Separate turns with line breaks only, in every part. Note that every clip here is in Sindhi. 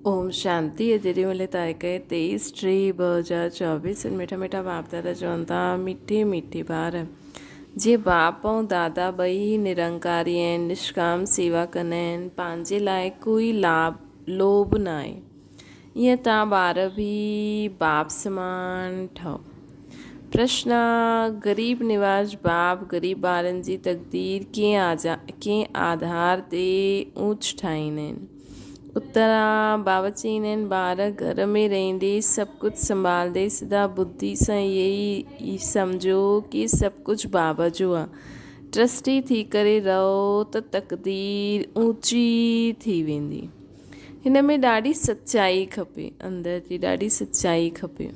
اوم شانتي جيڏي مھل تاريخ تيئيس ٽي 2024 مٺا مٺا باپ دادا چون ٿا مٺي مٺي ٻار جي باپ ۽ دادا ٻئي نرنڪاري آهن نشڪام سيوا ڪندا آهن پنهنجي لاء ڪوئي لاڀ لوڀ نه آهي ائين تان ٻار به باپ سمان ٺهو پرشن غريب نواز باپ غريب ٻارن جي تقدير ڪنهن آڌار تي اوچ ٺاهيندا آهن اترا، بابا چئيندا آهن، ٻار گهر ۾ رهندي سڀ ڪجهه سنڀالندي سدا ٻڌي سان اهي ئي سمجهو ڪي سڀ ڪجهه بابا جو آ. ٽرسٽي ٿي ڪري رهو ته تقدير اوچي ٿي ويندي. هن ۾ ڏاڍي سچائي کپي، اندر جي ڏاڍي سچائي کپي.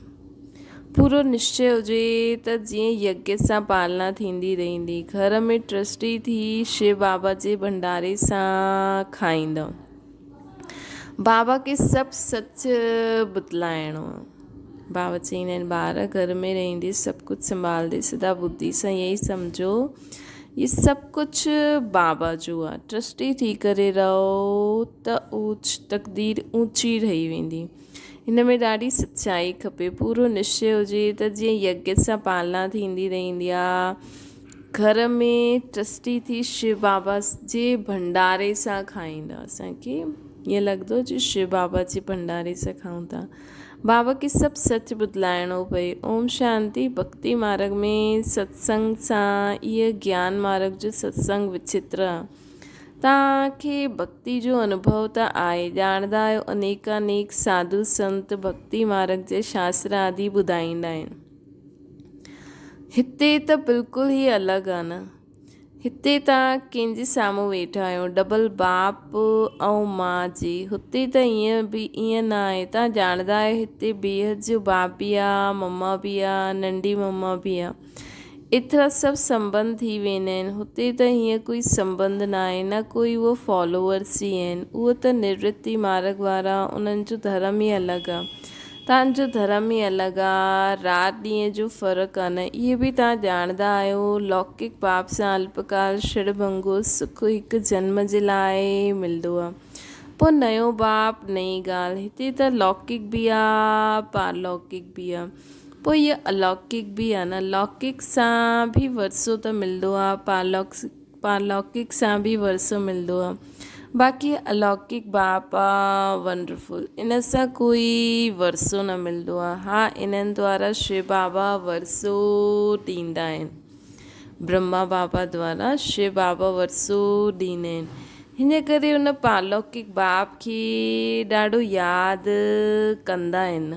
پورو نشچي هجي ته جيئن يگيه سان پالنا ٿيندي رهندي. گهر ۾ ٽرسٽي ٿي شو بابا جي ڀنڊاري سان کائيندؤ. بابا کي سڀ سچ بتلائڻو آ. بابا چئيندا آهن ٻار گهر ۾ رهندي سڀ ڪجهه سنڀالندي سدا ٻڌي سان اهي سمجهو هي سڀ ڪجهه بابا جو آ. ٽرسٽي ٿي ڪري رهو ته اوچ تقدير اوچي رهي ويندي. هن ۾ ڏاڍي سچائي کپي، پورو نشچي هجي ته جيئن يگيه سان پالنا ٿيندي رهندي آ. گهر ۾ ٽرسٽي ٿي شو بابا جي ڀنڊاري سان کائيندا اسان کي ائين لڳندو جي شو بابا جي ڀنڊاري سان کائون ٿا. بابا کي سڀ سچ ٻڌلائڻو پئي. اوم شانتي ڀڳتي مارگ ۾ ستسنگ سان اهي گيان مارگ جو ستسنگ وچتر آ. توهان کي ڀڳتي جو انوڀو ته آهي، ڄاڻندا آهيو انيڪانيڪ ساڌو سنت ڀڳتي مارگ جي شاستر آدي ٻڌائيندا آهن. هتي ته بلڪل ئي الڳ آهي نه. هتي توهان ڪنهن جي سامهون ويٺا آهيو، ڊبل باپ ۽ ماء جي. هتي ته ائين به ائين نه آهي. توهان ڄاڻندا آهيو هتي بيحد جو باپ به آهي، مما به آهي، ننڍي مما به آهي. ايترا سڀ سنٻنڌ ٿي ويندا آهن، هتي ته هيئن ڪوئي سنٻنڌ ناهي، نه ڪوئي اهو فالوورس ئي آهن، اهو ته نروتي مارگ وارا انهن جو ڌرم ئي الڳ آ، توهان جو ڌرم ئي الڳ آ، رات ڏينهن جو فرق آ نه، اهي به توهان ڄاڻندا آهيو، لوڪڪ باپ سان الپڪال شڙ ڀنگو سک هڪ جنم جي لاء ملندو آ، پوء نيو باپ نئين ڳالهه، هتي ته لوڪڪ به آ پارلوڪڪ به آ. پوء اهو الوڪڪ به آ نه. لوڪڪ سان به ورثو ته ملندو آ، پارلوڪڪ سان به ورثو ملندو آ. باقي الوڪڪ باپ آ ونڊرفل، ان سان ڪوئي ورثو نه ملندو آ. ها انهن دوارا شو بابا ورثو ڏيندا آهن. برهما بابا دوارا شو بابا ورثو ڏيندا آهن. هن ڪري ان پارلوڪڪ باپ کي ڏاڍو ياد ڪندا آهن.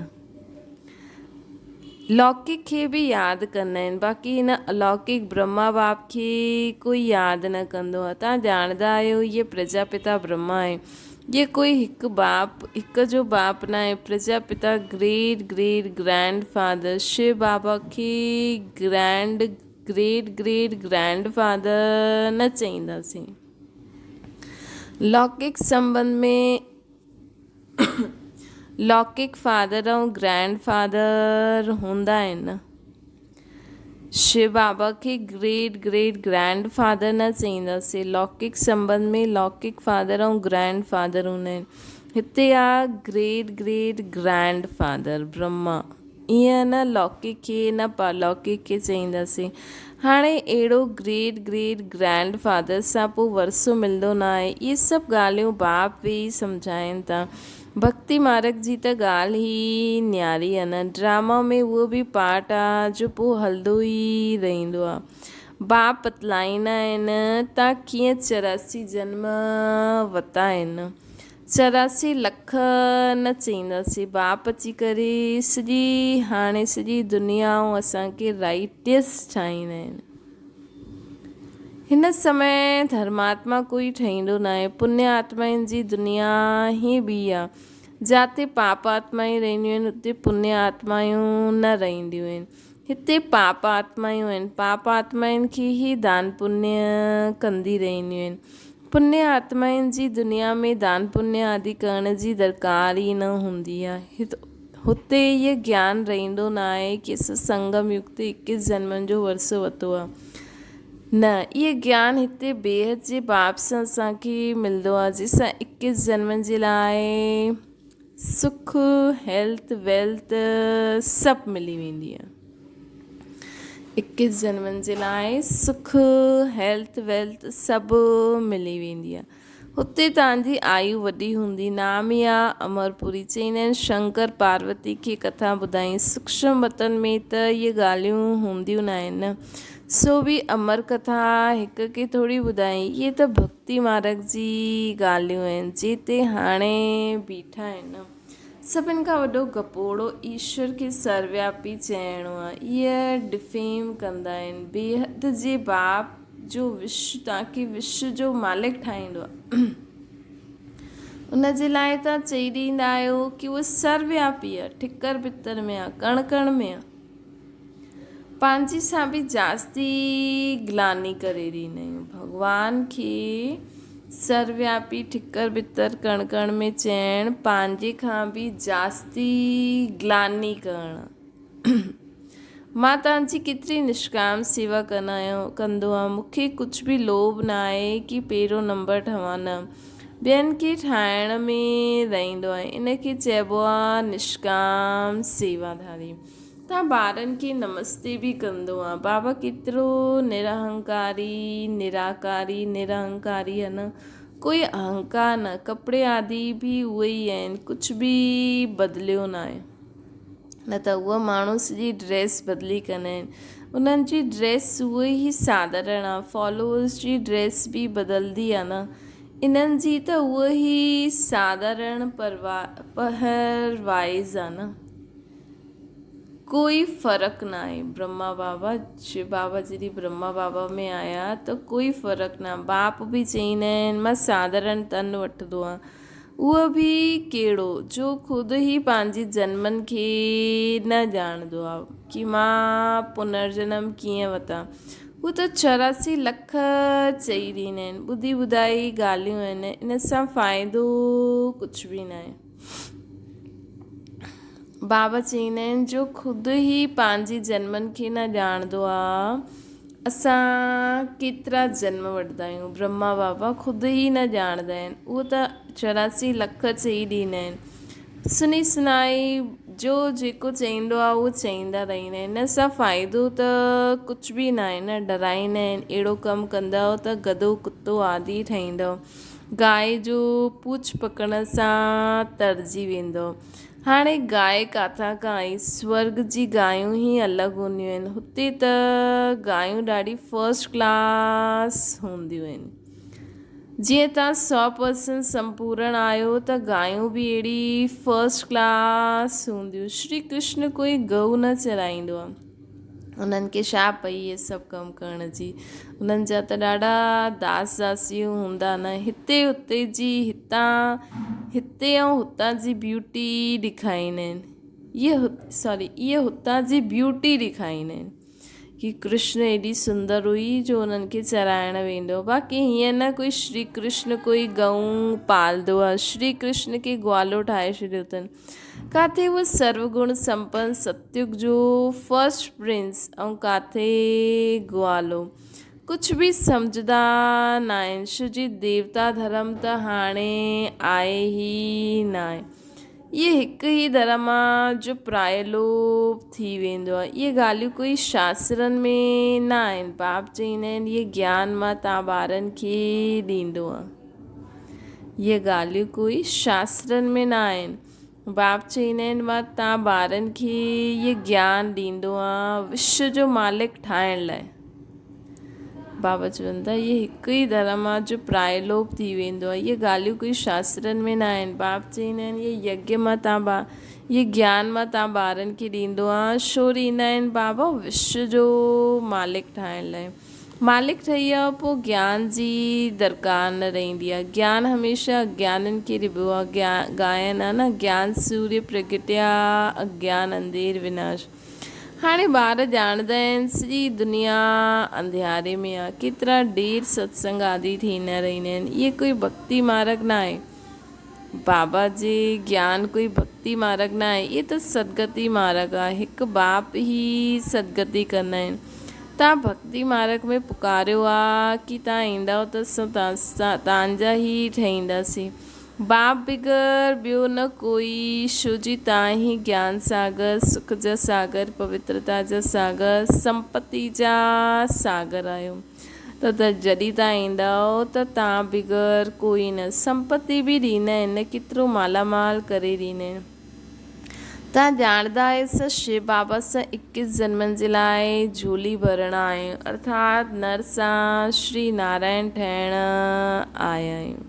لوڪڪ کي به ياد ڪندا آهن باقي هن الوڪڪ برهما باپ کي ڪوئي ياد نه ڪندو آهي توهان ڄاڻندا آهيو هي پرجاپتا برهما آهي هي ڪوئي هڪ باپ هڪ جو باپ نه آهي Prajapita great great grand father Shiv Baba کي grand great great grand father نه چئينداسين لوڪڪ سنٻنڌ ۾ لوڪڪ فادر ۽ گرينڊ فادر هوندا آهن. شو بابا کي گريٽ گريٽ گرينڊ فادر نه چئينداسين. لوڪڪ سنٻنڌ ۾ لوڪڪ فادر ۽ گرينڊ فادر هوندا آهن. هتي آ great great grand father Brahma. ائين نه لوڪڪ کي نه پارلوڪڪ کي چئينداسين. هاڻي اهڙو گريٽ گريٽ گرينڊ فادر سان پوء ورثو ملندو ناهي. اهي سڀ ڳالهيون باپ ويهي سمجهائين ٿا. ڀڳتي مارگ جي ته ڳالهه ئي نياري آ نه. ڊراما ۾ اهو به پارٽ آ جو پوء هلندو ئي رهندو آ. باپ بتلائيندا آهن تان ڪيئن 84 جنم وتا آهن. 84 لک نه چئينداسين باپ اچي ڪري سڄي هاڻي سڄي دنيا ۽ اسان کي رائٽيس ٺاهيندا آهن. هن سمي ڌرماتما ڪوئي ٺهيندو ناهي پني آتمائن جي دنيا ئي ٻي آ جاتي پاپ آتمائون رهنديون آهن اتي پني آتمائون نه رهنديون آهن هتي پاپ آتمائون آهن پاپ آتمائن کي ئي دان پني ڪندي رهنديون آهن پني آتمائن جي دنيا ۾ دان پني آدي ڪرڻ جي درڪار ئي نه هوندي آهي. هتي اهي گيان رهندو نه آهي ڪي اسان سنگم يگ تي اڪيس جنمن جو ورثو ورتو آهي. نه، اهي گيان هتي بيحد جي باپ سان اسان کي ملندو آهي جنهن سان اڪيس جنمن جي لاء سک، هيلٿ، ويلٿ سڀ ملي ويندي آهي. اڪيس جنمن جي لاء سک، هيلٿ، ويلٿ سڀ ملي ويندي آهي. هتي توهان جي آيو وڏي هوندي. نام يا امرپوري چئيندا آهن. شنڪر پاروتي کي ڪٿا ٻڌائين. سوڪشم وطن ۾ ته اهي ڳالهيون هونديون ناهن نه. سو به امر ڪٿا هڪ کي ٿوري ٻڌائين. اهي ته ڀڳتي مارڳ جي ڳالهيون آهن، جتي هاڻي بيٺا آهن. سڀن کان وڏو گپوڙو ايشور کي سروياپي چئڻو آهي. اهي ڊفيم ڪندا آهن. بيحد جي باپ جو وش توهان کي وش جو مالڪ ٺاهيندو آهي. ان جي لاء توهان چئي ڏيندا آهيو ڪي اهو سروياپي آهي، ٺڪر ڀتر ۾ آهي، ڪڻ ڪڻ ۾ آهي. پنهنجي سان به جاستي گلاني ڪري ڏيندا آهيون. ڀڳوان کي سروياپي ٺڪر ڀتر ڪڻ ڪڻ ۾ چئڻ پنهنجي کان به جاستي گلاني ڪرڻ. مان توهان جي ڪيتري نشڪام سيوا ڪندو آهيان. مون کي ڪجهه به لوڀ نه آهي ڪي پهريون نمبر ٺهان نه. ٻين کي ٺاهڻ ۾ رهندو آهي. ان کي چئبو آهي نشڪام سيواڌاري. تان ٻارن کي نمستي به ڪندو آ. بابا ڪيترو نرهنڪاري، نراڪاري، نرهنڪاري آ نه. ڪوئي اهنڪار نه. ڪپڙي آدي به اهي ئي آهن. ڪجهه به بدليو ناهي. نه ته اهي ماڻهو سڄي ڊريس بدلي ڪندا آهن. انهن جي ڊريس اهي ئي ساڌارڻ آ. فالوورز جي ڊريس به بدلدي آ نه. انهن جي ته اهي ئي ساڌارڻ پهروائز آ نه. ڪوئي فرق ناهي برهما بابا شو بابا جڏهن برهما بابا ۾ آيا ته ڪوئي فرق نه باپ به چئيندا آهن مان ساڌارڻ تن وٺندو آهيان اهو به ڪهڙو جو خود ئي پنهنجي جنمن کي نه ڄاڻندو آهي ڪي مان پنرجنم ڪيئن وتان هو ته 84 لک چئي ڏيندا آهن ٻڌي ٻڌائي ڳالهيون آهن ان سان فائدو ڪجهه به ناهي. بابا چئيندا آهن جو خود ئي پنهنجي جنمن کي نه ڄاڻندو آ اسان ڪيترا جنم وٺندا آهيون برهما بابا خود ئي نه ڄاڻندا آهن اهو ته 84 لک چئي ڏيندا آهن سني سنائي جو جيڪو چئيندو آ اهو چئيندا رهندا آهن ان سان فائدو ته ڪجهه به ناهي نه ڊرائيندا آهن اهڙو ڪم ڪندؤ ته گڌو ڪتو آدي ٺهيندؤ گاء جو پوڇ پڪڙڻ سان ترجي ويندو. هاڻي گاء ڪاٿان کان آئي؟ سورڳ جي گايون ئي الڳ هونديون آهن. هتي ته گايون ڏاڍي فرسٽ ڪلاس هونديون آهن. جيئن توهان 100% سمپورڻ آهيو ته گايون به اهڙي فرسٽ ڪلاس هونديون. شري ڪرشن ڪوئي گئو نه چرائيندو آهي. انهن کي ڇا پئي اهي سڀ ڪم ڪرڻ جي. انهن جا ته ڏاڍا داس داسيون هوندا نه. هتي هتي جي هتان هتي ۽ هتان جي بيوٽي ڏيکاريندا آهن. اهي سوري اهي هتان جي بيوٽي ڏيکاريندا آهن ڪي ڪرشن ايڏي سندر هئي جو انهن کي چرائڻ ويندو هو. باقي هيئن نه ڪوئي شري ڪرشن ڪوئي گئون پالدو آهي. شري ڪرشن کي گوالو ٺاهي ڇڏيو اٿن. ڪاٿي هو سرو گڻ سمپن ستيگ جو فرسٽ پرنس ۽ ڪاٿي گوالو. ڪجهه به سمجهندا ناهن. شو جي ديوتا ڌرم ته هاڻي آهي ئي ناهي. اهي هڪ ئي ڌرم آ جو پرائلوپ ٿي ويندو آ. اهي ڳالهيون ڪوئي شاسترن ۾ نه آهن. باپ چئيندا آهن اهي گيان مان توهان ٻارن کي ڏيندو آ. اهي ڳالهيون ڪوئي شاسترن ۾ نه آهن. باپ چئيندا آهن مان توهان ٻارن کي اهي گيان ڏيندو آهيان وشو جو مالڪ ٺاهڻ لاء. بابا چون ٿا اهي هڪ ئي ڌرم آهي جو پرائلوپ ٿي ويندو آهي. اهي ڳالهيون ڪوئي شاسترن ۾ نه آهن. باپ چئيندا آهن اهي يگيه مان توهان اهي گيان مان توهان ٻارن کي ڏيندو آهيان. ڇو ڏيندا آهن بابا وشو جو مالڪ ٺاهڻ لاء. مالڪ ٺهي ويو پوء گيان جي درڪار نه رهندي آ. گيان هميشه اگيانين کي ڏبو آ. گائن آ نه گيان سوريه پرگٽيا اگيان انڌير وناش. هاڻي ٻار ڄاڻندا آهن سڄي دنيا انڌياري ۾ آ. ڪيترا ڊير ستسنگ آدي ٿيندا رهندا آهن. اهي ڪوئي ڀڳتي مارگ ناهي. بابا جي گيان ڪوئي ڀڳتي مارگ نه آهي، اهي ته سدگتي مارگ آهي، هڪ باپ ئي سدگتي ڪندا آهن. تان ڀڳتي مارگ ۾ پڪاريو آ ڪي تان ايندؤ ته اسان تان جا ئي ٺهينداسين. باپ بغير ٻيو نه ڪوئي، شو جي تان ئي گيان ساگر، سک جا ساگر، پوترتا جا ساگر، سمپتي جا ساگر آهيو. ته جڏهن تان ايندؤ ته تان بغير ڪوئي نه. سمپتي به ڏيندا آهن نه ڪيترو مالا مال ڪري ڏيندا آهن. تان ڄاڻندا آهيو ته شو بابا سان اڪيس جنمن جي لاء جهولي ڀرڻ آيا آهيون ارٿات نر سان شري نارائڻ ٺهڻ آيا آهيون.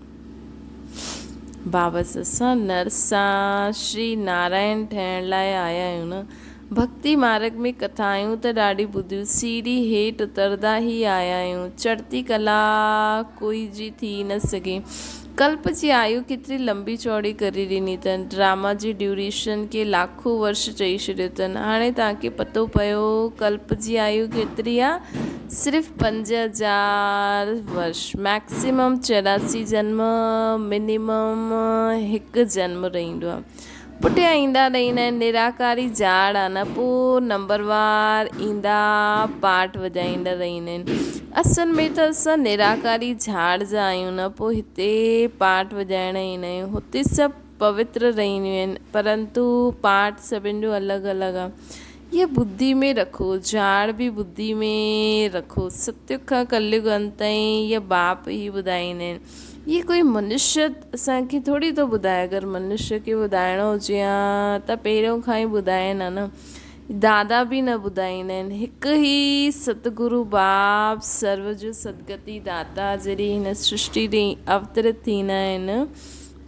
بابا اسان نر سان شري نارائڻ ٺهڻ لاء آيا آهيون نه. ڀڳتي مارڳ ۾ ڪٿائون ته ڏاڍي ٻڌيون، سيڙهي هيٺ اتردا ئي آيا آهيون. چڙهتي ڪلا ڪوئي جي ٿي نه سگهي. ڪلپ جي آيو ڪيتري لنبي چوڙي ڪري ڏني اٿن. ڊراما جي ڊيوريشن کي لاکون ورش چئي ڇڏيو اٿن. هاڻي توهان کي پتو پيو ڪلپ جي آيو ڪيتري آ؟ صرف 5000 ورش، مئڪسيمم 84 جنم، منيمم هڪ جنم رهندو آ. پٺيان ايندا رهندا آهن، نراڪاري جاڙ آ نه، پوء نمبر وار ايندا پاٺ وڄائيندا رهندا آهن. اصل ۾ ته اسان نراڪاري جھاڙ جا آهيون نه، پوء هتي پاٺ وڄائڻ ايندا آهيون. هتي سڀ پوتر رهنديون آهن، پرنتو پاٺ سڀن جو الڳ الڳ آ. اها ٻڌي ۾ رکو، جاڙ به ٻڌي ۾ رکو. ستيگ کان ڪليگ انت تائين اها باپ ئي ٻڌائيندا آهن. اهي ڪوئي منشيه اسان کي ٿوري ٿو ٻڌائي. اگر منشيه کي ٻڌائڻو هجي ها ته پهريون کان ئي ٻڌائين ها نه. دادا به نه ٻڌائيندا آهن. هڪ ئي ستگرو باپ سرو جو سدگتي داتا جڏهن هن سرشٽي تي اوترت ٿيندا آهن.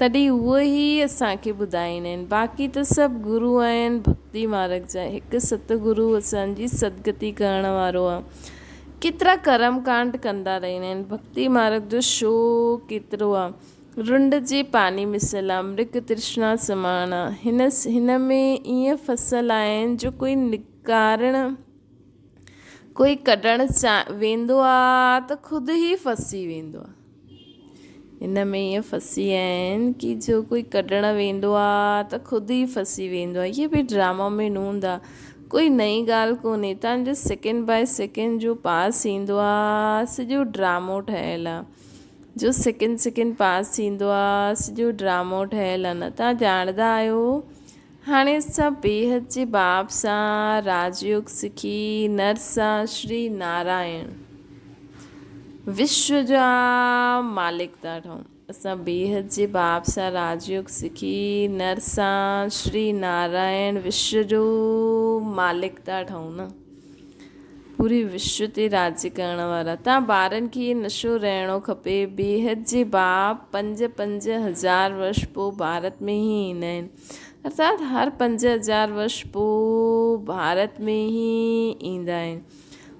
تڏهن اهو ئي اسان کي ٻڌائيندا آهن. باقي ته سڀ گرو آهن ڀڳتي مارگ جا. هڪ ستگرو اسان جي سدگتي ڪرڻ وارو آهي. ڪيترا ڪرم ڪانڊ ڪندا رهندا آهن. ڀڳتي مارگ جو شو ڪيترو آهي. رنڊ جي پاني مثل آهي. مرگ ترشنا سمان آهي. هن هن ۾ ائين ڦسل آهن جو ڪوئي نڪارڻ ڪوئي ڪڍڻ ويندو آهي ته خود ئي ڦسي ويندو آهي. ان ۾ ائين ڦسي ويا آهن ڪي جو ڪوئي ڪڍڻ ويندو آ ته خود ئي ڦسي ويندو آ. اهي به ڊراما ۾ نوند آ. ڪوئي نئين ڳالهه ڪونهي. تان جو سيڪنڊ باء سيڪنڊ جو پاس ايندو آ سڄو ڊرامو ٺهيل آ. جو سيڪنڊ سيڪنڊ پاس ٿيندو آ سڄو ڊرامو ٺهيل آ نه تان ڄاڻدا آهيو هاڻي اسان بيحد جي باب سان راجيوگ سکي نر سان شري نارائڻ وشو جا مالڪ ٿا ٺهون. اسان بيحد جي باب سان راجيوگ سکي نر سان شري نارائڻ وشو جو مالڪ ٿا ٺهون نه. پوري وشو تي راڄ ڪرڻ وارا. تان ٻارن کي اهي نشو رهڻو کپي. بيحد جي باپ پنج پنج هزار ورش پوء ڀارت ۾ ئي ايندا آهن. ارٿات هر 5000 ورش پوء ڀارت ۾ ئي ايندا آهن.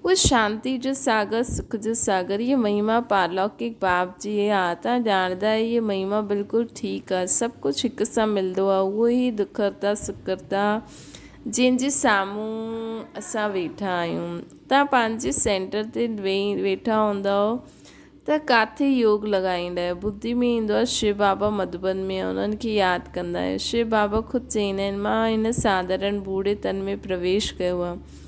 اهو شانتي جو ساگر، سک جو ساگر، هيء مهما پارلوڪڪ باپ جي آ. تان ڄاڻندا آهيو هيء مهما بلڪل ٺيڪ آ. سڀ ڪجهه هڪ سان ملندو آ. اهو ئي دکهرتا سکهرتا جنهن جي سامهون اسان ويٺا آهيون. توهان پنهنجي سينٽر تي ويٺا هوندؤ ته ڪاٿي يوگ لڳائيندا آهيو. ٻڌي ۾ ايندو آهي شو بابا مڌوبن ۾ آهي انهن کي ياد ڪندا آهيو. شو بابا خود چئيندا آهن مان هن ساڌارڻ ٻوڙي تن ۾ پرويش ڪيو آهي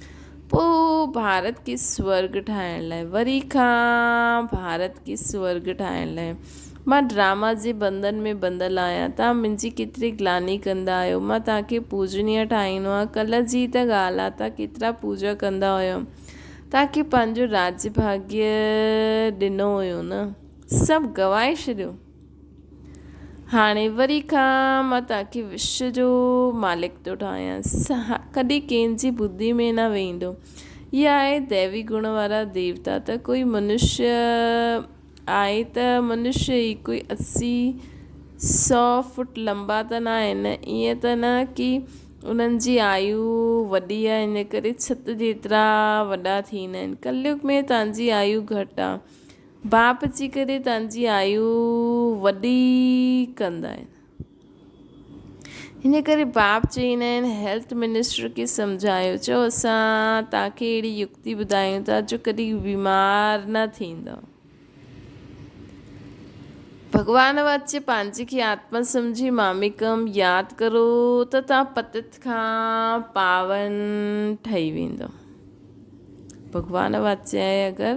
پوء ڀارت کي سورڳ ٺاهڻ لاء وري کان ڀارت کي سورڳ ٺاهڻ لاء. مان ڊراما جي بندن ۾ ٻڌل آهيان. توهان منهنجي ڪيتري گلاني ڪندا آهيو. مان توهان کي پوڄنيه ٺاهيندو آهيان. ڪلهه جي ئي ته ڳالهه آهي. توهان ڪيترا پوڄا ڪندا هيو. توهان کي پنهنجو راڄ ڀاڳيه ڏنو هيو نه. سڀ گنوائي ڇڏيو. هاڻي وري کان مان توهان کي وشو جو مالڪ ٿو ٺاهيان. ڪڏهن ڪنهن جي ٻڌي ۾ نه ويندو. اها آهي ديوي گڻ وارا ديوتا ته ڪوئي منشيه آهي ته منشيه ئي ڪوئي 80 سو فٽ لمبا ته نه آهن ائين ته نه ڪي انهن جي آيو وڏي آهي ان ڪري ڇت جيترا وڏا ٿيندا آهن ڪليگ ۾ تان جي آيو گهٽ آهي باپ جي ڪري تان جي آيو وڏي ڪندا آهن. ان ڪري باپ چئيندا آهن هيلٿ منسٽر کي سمجهايو چئو اسان توهان کي اهڙي يڪتي ٻڌايون ٿا جو ڪڏهن بيمار نه ٿيندؤ. ڀڳوان واچي پنهنجي کي آتما سمجهي ماميڪم ياد ڪرو ته توهان پتت کان پاون ٺهي ويندؤ. ڀڳوان واچي آهي اگر.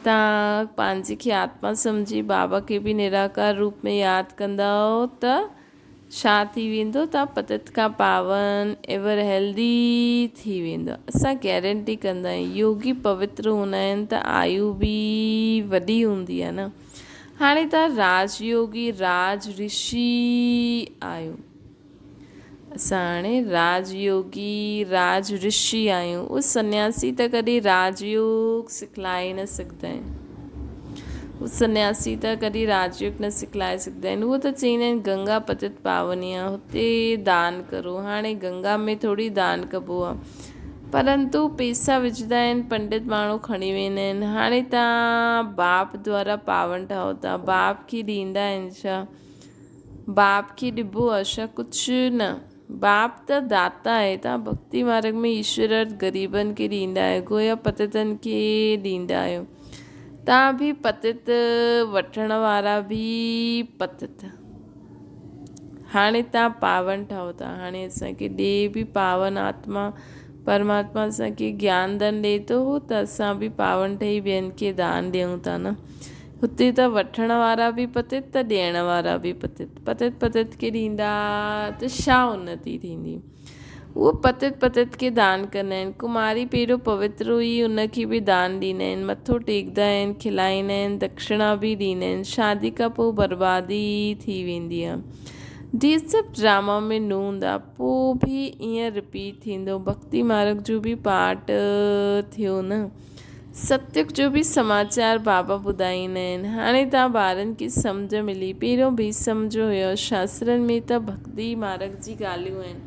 توهان پنهنجي کي آتما سمجهي بابا کي به نراڪار روپ ۾ ياد ڪندؤ ته ڇا ٿي ويندو؟ توهان پتت کان پاون، ايور هيلدي، ٿي ويندؤ. اسان گيرنٽي ڪندا آهيون. يوگي پوتر هوندا آهن ته آيو به وڏي هوندي آهي نه. هاڻي توهان راج يوگي، راج رشي آهيو. اسان هاڻي راج يوگي، راج رشي آهيون. اهي سنياسي ته ڪڏهن راج يوگ سکلائي نه سگهندا آهن. اهي سنياسي ته ڪڏهن راج يوگ نه سکلائي سگهندا آهن. اهي ته چئيندا آهن گنگا پتت پاوني آهي، هتي دان ڪرو. هاڻي گنگا ۾ ٿوري دان ڪبو آهي. پرنتو پيسا وجهندا آهن، پنڊت ماڻهو کڻي ويندا آهن. هاڻي توهان باپ دوارا پاون ٺاهو ٿا. باپ کي ڏيندا آهن ڇا؟ باپ کي ڏبو آ ڇا؟ ڪجهه نه. باپ ته داتا آهي. توهان ڀڳتي مارڳ ۾ ايشور ارٿ غريبن کي ڏيندا آهيو، گويا پتتن کي ڏيندا آهيو. توهان به پتت، وٺڻ وارا به پتت. هاڻي توهان پاون ٺهو ٿا. هاڻي اسان کي ڏي به پاون آتما، پرماتما اسان کي گيان ڌن ڏئي ٿو ته اسان به پاون ٺهي ٻين کي دان ڏيون ٿا نه. هتي ته وٺڻ وارا به پتت ته ڏيڻ وارا به پتت. پتت پتت کي ڏيندا ته ڇا انتي ٿيندي. اهو پتت پتت کي دان ڪندا آهن. ڪماري پهريون پوتر هئي ان کي به دان ڏيندا آهن. مٿو ٽيڪدا آهن، کلائيندا آهن، دکشڻا به ڏيندا آهن. شادي کان پوء بربادي ٿي ويندي آهي. هي سڀ ڊراما ۾ نه هوندا پوء به ائين رپيٽ ٿيندو. ڀڳتي مارگ جو به پارٽ ٿيو نه. ستيوگ جو به سماچار بابا ٻڌائيندا آهن. هاڻي توهان ٻارن کي سمجهه ملي. پهريون بي سمجهه هيو. شاسترن ۾ ته ڀڳتي مارگ جي ڳالهيون آهن.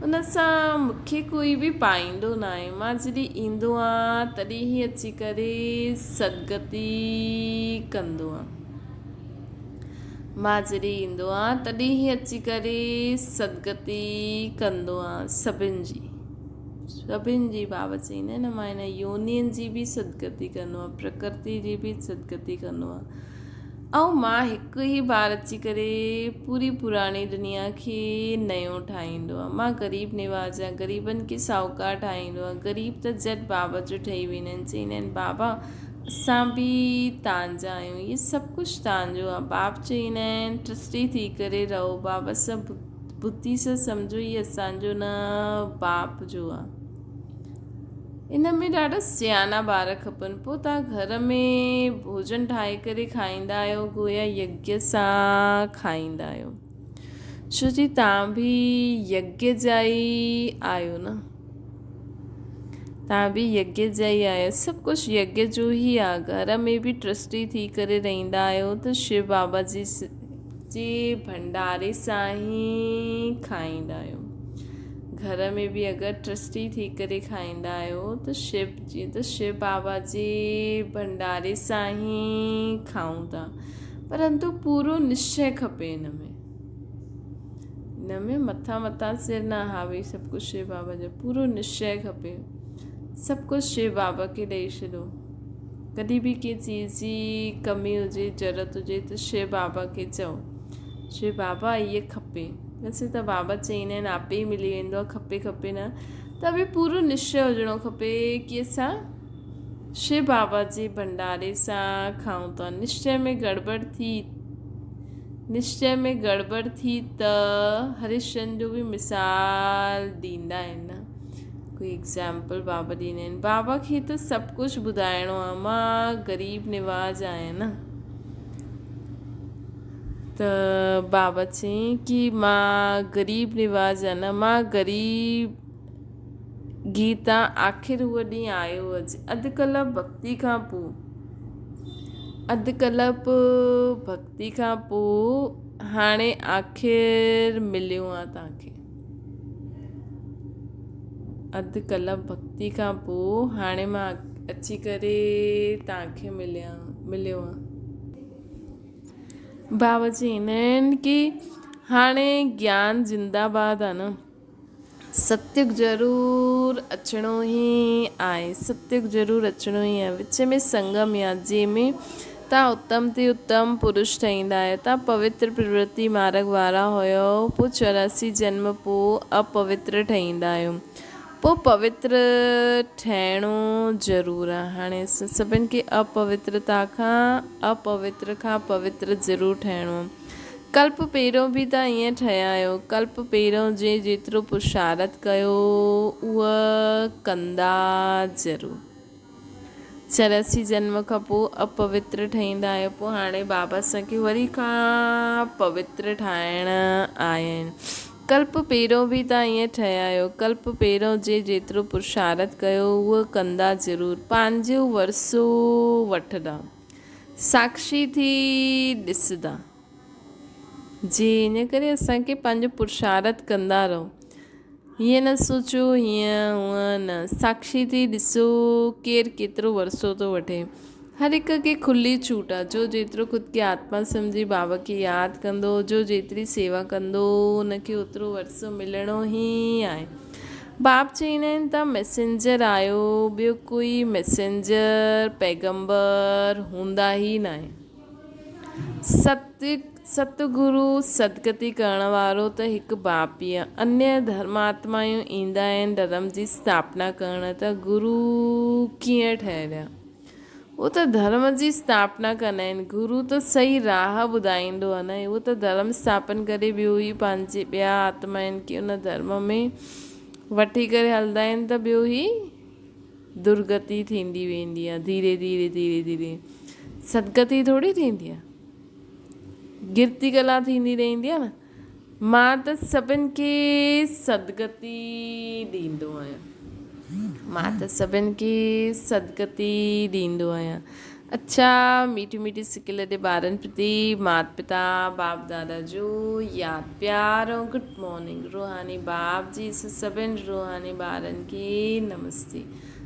ان سان مون کي ڪوئي به پائيندو ناهي. مان جڏهن ايندو آهيان تڏهن ئي اچي ڪري سدگتي ڪندو آهيان. مان جڏهن ايندو آهيان تڏهن ئي اچي ڪري سدگتي ڪندو آهيان سڀن جي. سڀن جي بابا چئيندا آهن مان هن يونين جي به سدگتي ڪندو آهيان پرڪرتي جي به سدگتي ڪندو آهيان ۽ مان هڪ ئي بار اچي ڪري پوري پراڻي دنيا کي نيو ٺاهيندو آهيان مان غريب نواز آهيان غريبن کي ساهوڪار ٺاهيندو آهيان غريب ته جهٽ بابا جو ٺهي ويندا آهن چئيندا آهن بابا اسان به تان جا آهيون هي سڀ ڪجهه تان جو آهي باپ چئيندا آهن ٽرسٽي ٿي ڪري رهو بابا سڀ ٻڌي سان سمجهو هي اسان جو نه باپ جو آ. ان ۾ ڏاڍا سياڻا ٻار کپن. پوء توهان گهر ۾ ڀوڄن ٺاهي ڪري کائيندا آهيو گويا يگيه سان کائيندا آهيو. ڇو جي توهان به يگيه جا ئي آهيو نه. توهان به يگيه جا ئي آهيو. سڀ ڪجهه يگيه جو ئي آ. گهر ۾ به ٽرسٽي ٿي ڪري رهندا آهيو ته شو بابا جي جي ڀنڊاري سان ئي کائيندا آهيو. گهر ۾ به اگر ٽرسٽي ٿي ڪري کائيندا آهيو ته شو جيئن ته شو بابا جي ڀنڊاري سان ئي کائون ٿا. پرنتو پورو نشچي کپي ان ۾. ان ۾ مٿان مٿان سر نه ها ڀئي سڀ ڪجهه شو بابا جو پورو نشچي کپي. سڀ ڪجهه شو بابا کي ڏئي ڇڏو. ڪڏهن به ڪنهن چيز جي ڪمي هجي ضرورت هجي ته شو بابا کي چئو شو بابا هيء کپي ويسي ته بابا چئيندا آهن آپي ئي ملي ويندو آهي کپي کپي نه ته به پورو نشچي هجڻو کپي ڪي اسان شو بابا جي ڀنڊاري سان کائون ٿا نشچي ۾ گڙٻڙ ٿي نشچي ۾ گڙٻڙ ٿي ته هرشچند جو به مثال ڏيندا آهن نه ڪوئي ايگزامپل بابا ڏيندا آهن بابا کي ته سڀ ڪجهه ٻڌائڻو آهي مان غريب نواز آهيان نه ته بابا چيائين ڪي مان غريب نواز آهيان نه مان غريب گيتا آخر هو ڏينهن آيو اڄ اڌ ڪلپ ڀڳتي کان پوء اڌ ڪلپ ڀڳتي کان پوء هاڻي آخر مليو آ توهان کي اڌ ڪلاڪ ڀڳتي کان پوء هاڻي مان اچي ڪري توهان کي مليان مليو آهيان. بابا چئيندا آهن ڪي هاڻي گيان زنده باد آهي نه ستيگ ضرور اچڻو ئي آهي ستيگ ضرور اچڻو ئي آهي وچ ۾ سنگم يا جنهن ۾ تان اتم تي اتم پرش ٺهيندا آهيو. تان پوتر پرورتي مارڳ وارا هيؤ، پوء 84 جنم پوء اپوتر ٺهيندا آهيو. پوء پوتر ٺهڻو ضرور آ. هاڻي اسان سڀن کي اپوترتا کان اپوتر کان پوتر ضرور ٺهڻو آ. ڪلپ پهريون به ته ائين ٺهيا آهيو. ڪلپ پهريون جنهن جيترو پرشارٿ ڪيو اهو ڪندا ضرور. 84 جنم کان پوء اپوتر ٺهيندا آهيو پوء هاڻي بابا اسان کي وري کان پوتر ٺاهڻ آيا آهن. ڪلپ پهريون به ته ائين ٺهيا آهيو. ڪلپ پهريون جنهن جيترو پرشارٿ ڪيو اهو ڪندا ضرور. پنهنجو ورثو وٺندا. ساکشي ٿي ڏسندا. جي ان ڪري اسان کي پنهنجو پرشارٿ ڪندا رهو. هيئن نه سوچو هيئن هونئن نه. ساکشي ٿي ڏسو ڪير ڪيترو ورثو ٿو وٺي. هر هڪ کي کلي ڇوٽ آ. جو جيترو خود کي آتما سمجهي بابا کي ياد ڪندو، جو جيتري سيوا ڪندو ان کي اوترو ورثو ملڻو ئي آهي. باب چئيندا آهن ته ميسينجر آيو ٻيو ڪوئي ميسينجر پيغمبر هوندا ئي ناهن. ست ستگرو سدگتي ڪرڻ وارو ته هڪ باپ ئي آهي. انيه ڌرماتمايون ايندا آهن ڌرم جي اسٿاپنا ڪرڻ ته گرو ڪيئن ٺهريا؟ هو ته ڌرم جي اسٿاپنا ڪندا آهن. گرو ته صحيح راهه ٻڌائيندو آهي نه. هو ته ڌرم اسٿاپن ڪري ٻيو ئي پنهنجي ٻيا آتمائن کي ان ڌرم ۾ وٺي ڪري هلندا آهن ته ٻيو ئي درگتي ٿيندي ويندي آهي ڌيري ڌيري ڌيري ڌيري سدگتي ٿوري ٿيندي آهي گرتي ڪلا ٿيندي رهندي آهي نه مان ته سڀن کي سدگتي ڏيندو آهيان مان ته سڀن کي سدگتي ڏيندو آهيان اڇا ميٺي ميٺي سڪل ڏي ٻارن پرتي مات پتا باپ دادا جو ياد پيار ۽ گڊ مارننگ روحاني باپ جي سڀن روحاني ٻارن کي نمستي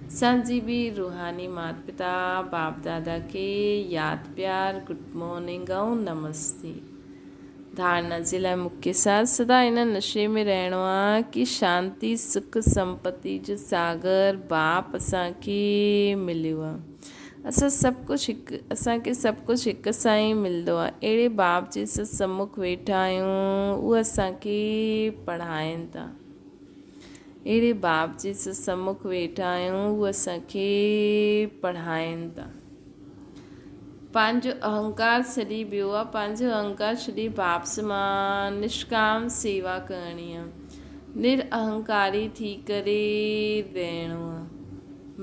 اسان جي به روحاني مات پتا باپ دادا کي ياد پيار گڊ مارننگ ۽ نمستي. ڌارڻا جي لاء مکيه سار سدا ان نشي ۾ رهڻو آ ڪي شانتي سک سمپتي جو ساگر باپ اسان کي مليو آ. اسان سڀ ڪجهه هڪ اسان کي سڀ ڪجهه هڪ سان ئي ملندو آ. اهڙي باپ جي اسان سمک ويٺا آهيون اهي اسان کي پڙهائين ٿا. اهڙي باپ جي اسان سمک ويٺا آهيون اهي اسان کي پڙهائين ٿا. پنهنجو اهنڪار ڇڏي ٻيو آ، پنهنجو اهنڪار ڇڏي باپ سمان نشڪام سيوا ڪرڻي آ، نر اهنڪاري ٿي ڪري رهڻو آ،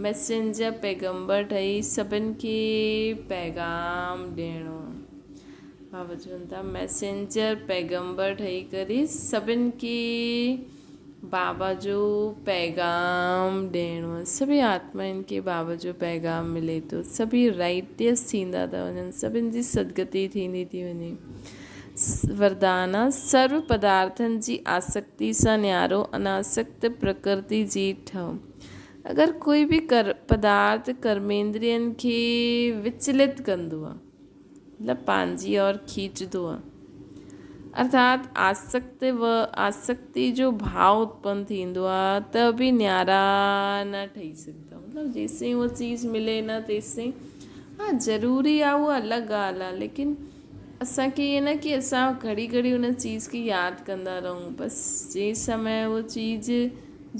ميسينجر پيغمبر ٺهي سڀن کي پيغام ڏيڻو آ. بابا چون ٿا ميسينجر پيغمبر ٺهي ڪري سڀن کي بابا جو پيغام ڏيڻو آهي. سڀئي آتمائن کي بابا جو پيغام ملي ٿو. سڀئي رائٽيس ٿيندا ٿا وڃن. سڀن جي سدگتي ٿيندي ٿي وڃي. وردان آ، سرو پدارٿن جي آسڪتي سان نيارو اناسڪت پرڪرتي جي ٺهه. اگر ڪوئي به ڪر پدارٿ ڪرميندرين کي وچلت ڪندو آ. مطلب پنهنجي اور کيچندو آ. ارٿات آسڪت و آسڪتي جو ڀاء اتپن ٿيندو آ ته به نيارا نه ٺهي سگهندا. مطلب جيسين اها چيز ملي نه تيسين ها ضروري آ اها الڳ ڳالهه آ ليڪن اسان کي ائين نه ڪي اسان گهڙي گهڙي ان چيز کي ياد ڪندا رهون بس جنهن سمي اها چيز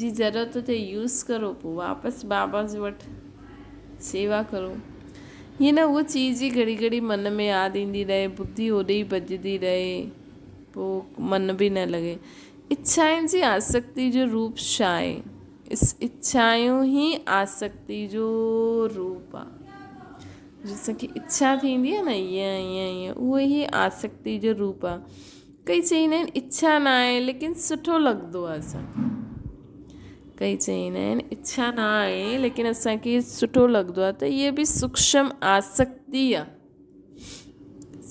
جي ضرورت ٿئي يوز ڪرو پوء واپس بابا وٽ سيوا ڪرو. هيئن نه اها چيز ئي گهڙي گهڙي من ۾ ياد ايندي رهي، ٻڌي هوڏي ئي ڀڄندي رهي، پوء من به نه لڳي. اڇائن جي آسڪتي جو روپ ڇا آهي؟ اڇائون ئي آسڪتي جو روپ آهي. جي اسان کي اڇا ٿيندي آهي نه ائين ائين ائين اهو ئي آسڪتي جو روپ آهي. ڪئي چئيندا آهن اڇا نه آهي ليڪن سٺو لڳندو آهي اسان کي. ڪئي چئيندا آهن اڇا نه آهي ليڪن اسان کي سٺو لڳندو آهي ته اهي به سوڪشم آسڪتي آهي.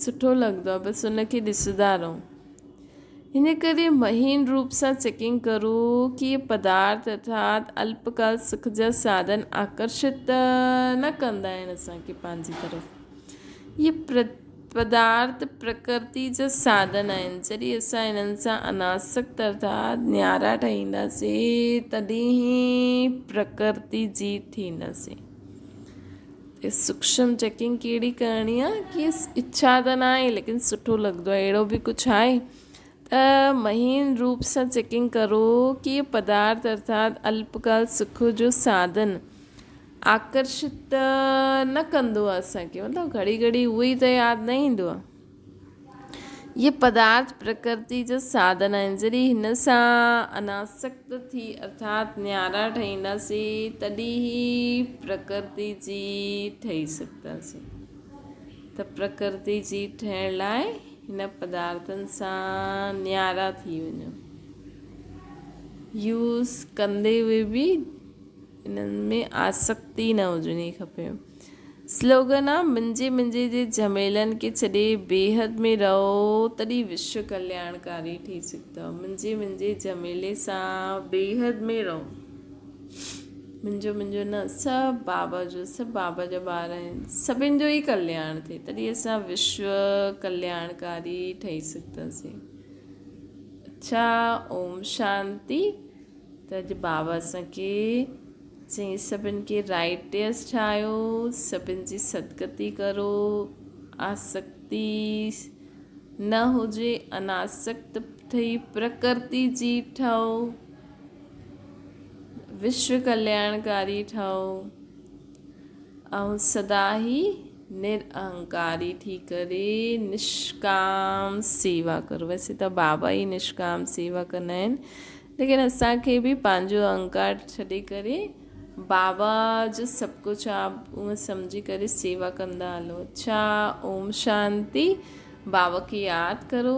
سٺو لڳندو آهي بس ان کي ڏسندا رهون. ان ڪري مهين روپ سان چيڪنگ ڪرو ڪي اهي پدارٿ ارٿات الپڪال سک جا ساڌن آڪرشت نه ڪندا آهن اسان کي پنهنجي طرف. اهي پدارٿ پرڪرتي جا ساڌن آهن. جڏهن اسان انهن سان اناسڪت ارٿات نيارا ٺهينداسين تڏهن ئي پرڪرتي جيت ٿينداسين. ته سوڪشم چيڪنگ ڪهڙي ڪرڻي آهي ڪي اڇا ته ناهي ليڪن سٺو لڳندو آهي اهڙو به ڪجهه آهي. ته مهين روپ سان چيڪنگ ڪرو ڪي اهي پدارٿ ارٿات الپڪال سک جو ساڌن آڪرشت نه ڪندو آهي اسان کي مطلب گهڙي گهڙي اهو ئي ته ياد نه ايندو آهي. اهي پدارٿ پرڪرتي جا ساڌن آهن جڏهن هن سان اناسڪت ٿي ارٿات نيارا ٺهينداسين تڏهن ئي پرڪرتي جي ٺهي سگهنداسين ته پرڪرتي جي ٺهڻ لاء هن پدارٿن سان نيارا ٿي وڃو. يوز ڪندي هوئي به انهن ۾ آسڪتي نه هجڻي کپي. سلوگن آ منهنجي منهنجي جي جهميلن کي ڇڏي بيحد ۾ رهو تڏهن وشو ڪلياڻڪاري ٺھي سگهندؤ. منهنجي منهنجي جهميلي سان بيحد ۾ رهو. منهنجو منهنجو نه سڀ بابا جو سڀ بابا جا ٻار آهن سڀن جو ئي ڪلياڻ ٿئي تڏهن اسان وشو ڪلياڻڪاري ٺهي سگهنداسين. اڇا اوم شانتي. ته اڄ بابا اسان کي چيائين سڀن کي رائٽيس ٺاهيو سڀن جي سدگتي ڪرو آسڪتي نه هجي اناسڪت ٺهي پرڪرتي جي ٺهو وشو ڪلياڻڪاري ٺهو ۽ سدا ئي نر اهنڪاري ٿي ڪري نشڪام سيوا ڪرو. ويسي ته بابا ئي نشڪام سيوا ڪندا آهن ليڪن اسان کي به پنهنجو اهنڪار ڇڏي ڪري بابا جو سڀ ڪجهه آپ اهو سمجهي ڪري سيوا ڪندا هلو. اڇا اوم شانتي. بابا کي ياد ڪرو.